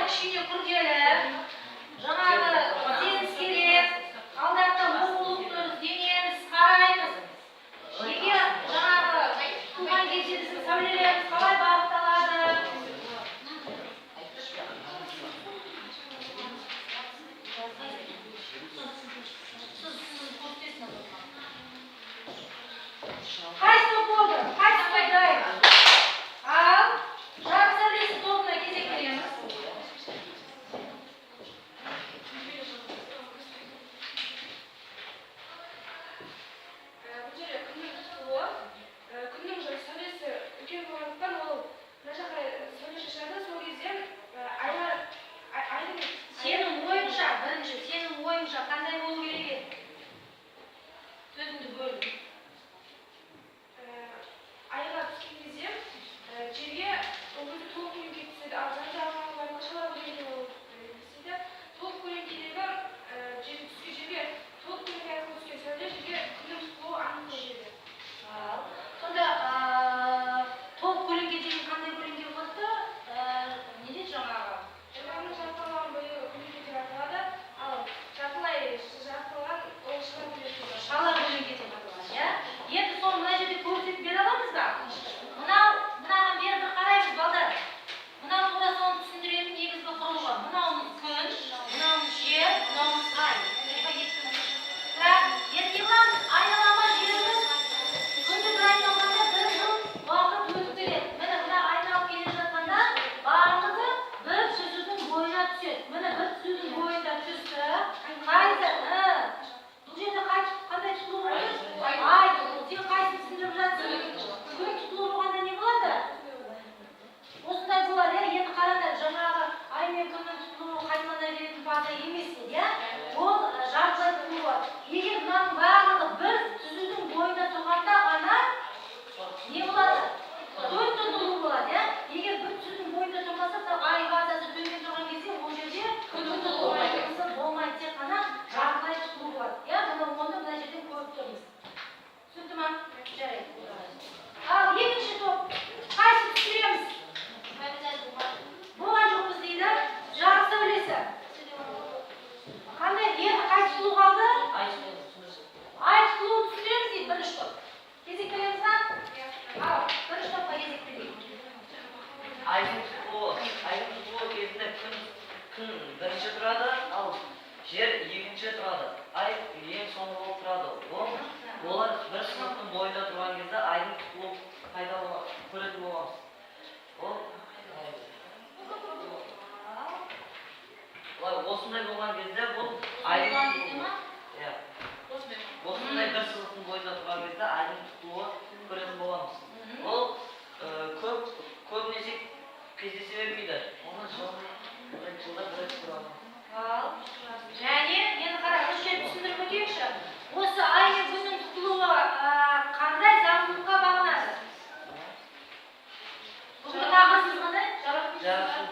Кішкене күрделі. Жаңағы ізденіс керек. Алдарында оқулықты ізденеміз, қараймыз. Неге жаңағы туған кезде біздің сәулелеріміз қалай бағытталады? Қайсы топ болды? Қайсы топ дайын? Ал, Жарық сәулесі тобына кезек береміз. Бұл жерде күннің тұтылуы, күннің сәулесі үлкен болғандықтан, ол мына жаққа сәуле шашады. Сол кезде айға айдың Сенің ойыңша, бірінші, сенің ойыңша қандай болу керек еді? Сөзіңді бөліп. Айға түскен кезде жерге ол кезде толық көлеңке түседі, ал жан жағына шала көлеңке болып істейді. Толық көлеңкедегі жерге түскен, жерге толық көлеңке арқылы түскен сәуле жерге күннің тұтылуы анық көрінеді. Ал, сонда толық көлеңке деген қандай көлеңке болады да? Не дейді жаңағы? Жаңағының жарқыраған бөлігі көлеңке деп аталады, ал жартылай жарқыраған ол шала көлеңке болады. Шала көлеңке деп аталады, иә? Енді соны мына жерде көрсетіп бере аламыз ба? Мынау, мынаған бері бір қараймыз, балдар. Мынау тура соны түсіндіретін негізгі құрылғы. Мынауымыз күн, мынауымыз жер, мынауымыз ай. Так, енді не қыламыз? Айналама жеріміз күнді бір айналғанда бір жыл уақыт өтіп келеді. Міне, мына айналып келе жатқанда барлығы бір түзудің бойына түседі. Міне, бір түзудің бойында түсті. Қайсы? Бұл жерде қандай тұтылу болды? Ай тұтылу. Сен қайсысын түсіндіріп жатсың? Күн тұтылу болғанда не болады? Осындай болады, иә? Енді қараңдар, жаңағы ай мен күннің тұтылуы қайталана беретін фаза емес еді, иә? Ол жартылай тұтылу болады. Егер мынаның барлығы бір түзудің бойында тұрғанда ғана не болады? Күн тұтылу болады, иә? Егер бір түзудің бойында тұрмаса, мысалы, ай фазасы төмен тұрған кезде ол жерде күн тұтылу болмайды, тек қана жартылай тұтылу болады, иә? Міне, оны мына жерден көріп тұрмыз. Түсінікті ма? Жарайды. Ал екінші топ, қайсы түсіндіреміз? Болған жоқпыз дейді. Жарық сәулесі. Қандай? Енді қай тұтылу қалды? Ай тұтылуын түсіндіреміз дейді бірінші топ. Кезек береміз ба? Ал, бірінші топқа кезек берейік. Айдың тұтылуы кезінде күн бірінші тұрады, ал жер екінші тұрады. Ай ең соңғы болып тұрады. Олар бір сызықтың бойында тұрған кезде айдың тұтылуы пайда көретін боламыз. Ол былай осындай болған кезде бұл айдың Болған кезде тұтылуы. ма? Иә. Осындай бір сызықтың бойында тұрған кезде айдың тұтылуы көретін боламыз. Ол көп көбінесе кездесе бермейді. Оны жылда бір рет көре аламыз. Ал, және енді қара, осы жерде түсіндіріп өтейікші. Осы ай мен күннің тұтылуы қандай заңдылыққа бағынады? Бүгінгі тақырыбымыз қандай? Жарық.